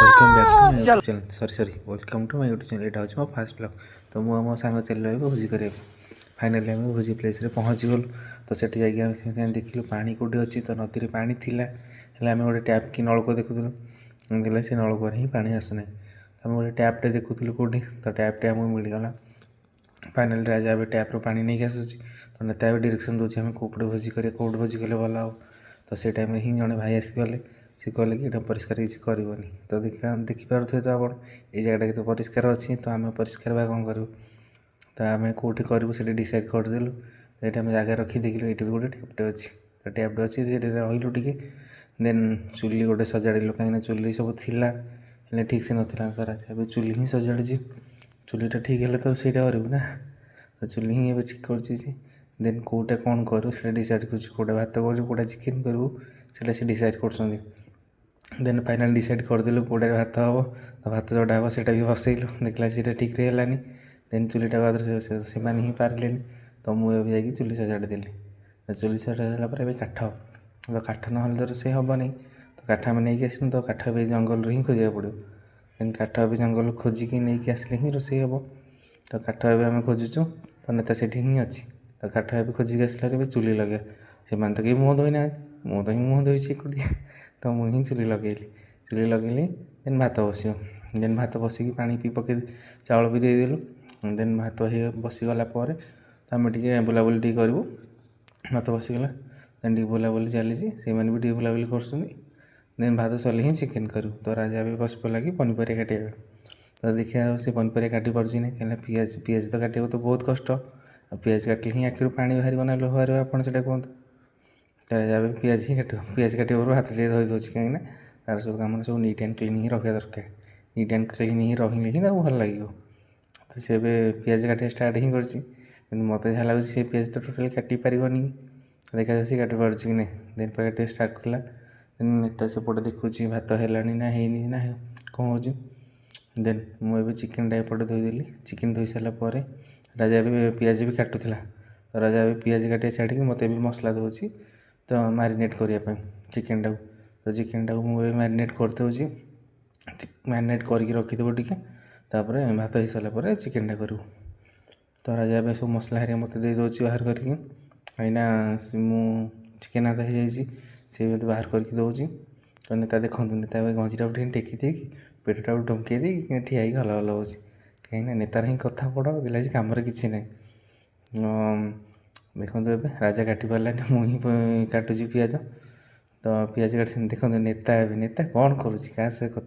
Welcome back to my YouTube channel, sorry sorry, welcome to my YouTube channel. ଏଇଟା ହେଉଛି ମୋ first blog. ତ ମୁଁ ଆଉ ମୋ ସାଙ୍ଗ ଚାଲିଲୁ ଏବେ ଭୋଜି କରିବାକୁ। ଫାଇନାଲି ଆମେ ଭୋଜି ପ୍ଲେସ୍ରେ ପହଞ୍ଚିଗଲୁ। ତ ସେଠି ଯାଇକି ଆମେ ସାଙ୍ଗେ ସାଙ୍ଗେ ଦେଖିଲୁ ପାଣି କେଉଁଠି ଅଛି। ତ ନଦୀରେ ପାଣି ଥିଲା, ହେଲେ ଆମେ ଗୋଟେ ଟ୍ୟାପ୍ କି ନଳକୂଅ ଦେଖୁଥିଲୁ। ହେଲେ ସେ ନଳକୂଅରେ ହିଁ ପାଣି ଆସୁନାହିଁ। ତ ଆମେ ଗୋଟେ ଟ୍ୟାପ୍ଟେ ଦେଖୁଥିଲୁ କେଉଁଠି, ତ ଟ୍ୟାପ୍ଟେ ଆମକୁ ମିଳିଗଲା। ଫାଇନାଲି ରାଜା ଏବେ ଟ୍ୟାପ୍ରୁ ପାଣି ନେଇକି ଆସୁଛି। ତ ନେତା ଏବେ ଡିରେକ୍ସନ୍ ଦେଉଛି, ଆମେ କେଉଁପଟେ ଭୋଜି କରିବା, କେଉଁଠି ଭୋଜି କଲେ ଭଲ ହେବ। ତ ସେ ଟାଇମ୍ରେ ହିଁ ଜଣେ ଭାଇ ଆସିଗଲେ। ସେ କହିଲେ କି ଏଇଟା ପରିଷ୍କାର କିଛି କରିବନି। ତ ଦେଖିପାରୁଥିବେ ତ ଆପଣ, ଏଇ ଜାଗାଟା କେତେ ପରିଷ୍କାର ଅଛି। ତ ଆମେ ପରିଷ୍କାର ବା କ'ଣ କରିବୁ? ତ ଆମେ କେଉଁଠି କରିବୁ, ସେଠି ଡିସାଇଡ଼୍ କରିଦେଲୁ। ତ ଏଇଠି ଆମେ ଜାଗା ରଖି ଦେଖିଲୁ, ଏଇଠି ବି ଗୋଟେ ଟ୍ୟାପ୍ଟେ ଅଛି। ତ ଟ୍ୟାପ୍ଟେ ଅଛି, ସେଠି ରହିଲୁ ଟିକେ। ଦେନ୍ ଚୁଲି ଗୋଟେ ସଜାଡ଼ିଲୁ, କାହିଁକିନା ଚୁଲି ସବୁ ଥିଲା, ହେଲେ ଠିକ୍ ସେ ନଥିଲା। ତ ରାଜା ଏବେ ଚୁଲି ହିଁ ସଜାଡ଼ୁଛି। ଚୁଲିଟା ଠିକ୍ ହେଲେ ତ ସେଇଟା କରିବୁ ନା। ତ ଚୁଲି ହିଁ ଏବେ ଠିକ୍ କରୁଛି ସେ। ଦେନ୍ କେଉଁଟା କ'ଣ କରିବୁ, ସେଇଟା ଡିସାଇଡ଼୍ କରୁଛୁ। କେଉଁଟା ଭାତ କରିବୁ, କେଉଁଟା ଚିକେନ୍ କରିବୁ, ସେଇଟା ସେ ଡିସାଇଡ଼୍ କରୁଛନ୍ତି। ଦେନ୍ ଫାଇନାଲ୍ ଡିସାଇଡ଼୍ କରିଦେଲୁ କେଉଁଟାରେ ଭାତ ହେବ। ତ ଭାତ ଯେଉଁଟା ହେବ, ସେଇଟା ବି ବସେଇଲୁ। ଦେଖିଲା ସେଇଟା ଠିକ୍ରେ ହେଲାନି। ଦେନ୍ ଚୁଲିଟା ସେମାନେ ହିଁ ପାରିଲେନି, ତ ମୁଁ ଏବେ ଯାଇକି ଚୁଲି ସଜାଡ଼ି ଦେଲି। ତ ଚୁଲି ସଜାଡ଼ି ଦେଲା ପରେ ଏବେ କାଠ, ତ କାଠ ନହେଲେ ତ ରୋଷେଇ ହେବନି। ତ କାଠ ଆମେ ନେଇକି ଆସିନୁ। ତ କାଠ ଏବେ ଜଙ୍ଗଲରୁ ହିଁ ଖୋଜିବାକୁ ପଡ଼ିବ। ଦେନ୍ କାଠ ଏବେ ଜଙ୍ଗଲରୁ ଖୋଜିକି ନେଇକି ଆସିଲେ ହିଁ ରୋଷେଇ ହେବ। ତ କାଠ ଏବେ ଆମେ ଖୋଜୁଛୁ। ତ ନେତା ସେଠି ହିଁ ଅଛି। ତ କାଠ ଏବେ ଖୋଜିକି ଆସିଲା ପରେ ଏବେ ଚୁଲି ଲଗେଇବା। ସେମାନେ ତ କେହି ମୁହଁ ଧୋଇନାହାନ୍ତି, ମୁଁ ତ ହିଁ ମୁହଁ ଧୋଇଛି ଏକୁଟିଆ। ତ ମୁଁ ହିଁ ଚୁଲି ଲଗେଇଲି। ଚୁଲି ଲଗେଇଲି, ଦେନ୍ ଭାତ ବସିବ। ଦେନ୍ ଭାତ ବସିକି ପାଣି ବି ପକେଇ ଚାଉଳ ବି ଦେଇଦେଲୁ। ଦେନ୍ ଭାତ ହେଇ ବସିଗଲା ପରେ ତ ଆମେ ଟିକେ ବୁଲାବୁଲି ଟିକେ କରିବୁ। ଭାତ ବସିଗଲା, ଦେନ୍ ଟିକେ ବୁଲାବୁଲି ଚାଲିଛି। ସେମାନେ ବି ଟିକେ ବୁଲାବୁଲି କରୁଛନ୍ତି। ଦେନ୍ ଭାତ ସରିଲେ ହିଁ ଚିକେନ୍ କରିବୁ। ତ ରାଜା ଏବେ ବସି ପଡ଼ିଲା କି ପନିପରିବା କାଟିବା। ତ ଦେଖିବା ସେ ପନିପରିବା କାଟି ପାରୁଛି ନା। କାହିଁକିନା ପିଆଜ ତ କାଟିବାକୁ ତ ବହୁତ କଷ୍ଟ। ଆଉ ପିଆଜ କାଟିଲେ ହିଁ ଆଖିରୁ ପାଣି ବାହାରିବ ନା ଲୁହ ବାହାରିବ, ଆପଣ ସେଇଟା କୁହନ୍ତୁ। ରାଜା ଏବେ ପିଆଜ ହିଁ କାଟିବ। ପିଆଜ କାଟିବା ପୂର୍ବରୁ ହାତ ଟିକେ ଧୋଇ ଦେଉଛି, କାହିଁକିନା ତାର ସବୁ କାମରେ ସବୁ ନିଟ୍ ଆଣ୍ଡ କ୍ଲିନ୍ ହିଁ ରଖିବା ଦରକାର। ନିଟ୍ ଆଣ୍ଡ କ୍ଲିନ୍ ହିଁ ରହିଲେ ହିଁ ତାକୁ ଭଲ ଲାଗିବ। ତ ସେ ଏବେ ପିଆଜ କାଟିବା ଷ୍ଟାର୍ଟ ହିଁ କରିଛି, କିନ୍ତୁ ମୋତେ ଯାହା ଲାଗୁଛି, ସେ ପିଆଜ ତ ଟୋଟାଲି କାଟି ପାରିବନି। ଦେଖାଯାଉ ସେ କାଟି ପାରୁଛି କି ନାହିଁ। ଦେନ୍ କାଟିବା ଷ୍ଟାର୍ଟ କଲା। ଦେନ୍ ନେତା ସେପଟେ ଦେଖୁଛି ଭାତ ହେଲାଣି ନା ହେଇନି ନା କ'ଣ ହେଉଛି। ଦେନ୍ ମୁଁ ଏବେ ଚିକେନଟା ଏପଟେ ଧୋଇଦେଲି। ଚିକେନ ଧୋଇ ସାରିଲା ପରେ ରାଜା ଏବେ ପିଆଜ ବି କାଟୁଥିଲା। ତ ରାଜା ଏବେ ପିଆଜ କାଟିବା ଛାଡ଼ିକି ମୋତେ ଏବେ ମସଲା ଦେଉଛି ତ ମ୍ୟାରିନେଟ୍ କରିବା ପାଇଁ ଚିକେନଟାକୁ। ତ ଚିକେନଟାକୁ ମୁଁ ଏବେ ମ୍ୟାରିନେଟ୍ କରିଦେଉଛି। ମ୍ୟାରିନେଟ୍ କରିକି ରଖିଦେବୁ ଟିକେ, ତାପରେ ଭାତ ହେଇସାରିଲା ପରେ ଚିକେନଟା କରିବୁ। ତ ରାଜା ଏବେ ସବୁ ମସଲା ହେରିକା ମୋତେ ଦେଇଦେଉଛି ବାହାର କରିକି, କାହିଁକିନା ମୁଁ ଚିକେନ ହାତ ହେଇଯାଇଛି, ସେ ମୋତେ ବାହାର କରିକି ଦେଉଛି। ତ ନେତା ଦେଖନ୍ତୁ, ନେତା ଏବେ ଗଞ୍ଜିଟାକୁ ଟିକେ ଟେକି ଦେଇକି, ପେଟଟାକୁ ଢୁଙ୍କେଇ ଦେଇକି ଠିଆ ହେଇକି ହଲ ହଲ ହେଉଛି, କାହିଁକିନା ନେତାର ହିଁ କଥା ବଡ଼ ଥିଲା, କାମରେ କିଛି ନାହିଁ। ଦେଖନ୍ତୁ, ଏବେ ରାଜା କାଟି ପାରିଲାନି, ମୁଁ ହିଁ କାଟୁଛି ପିଆଜ। ତ ପିଆଜ କାଟି ଦେଖନ୍ତୁ ନେତା, ଏବେ ନେତା କ'ଣ କରୁଛି, କାହା ସହ କଥା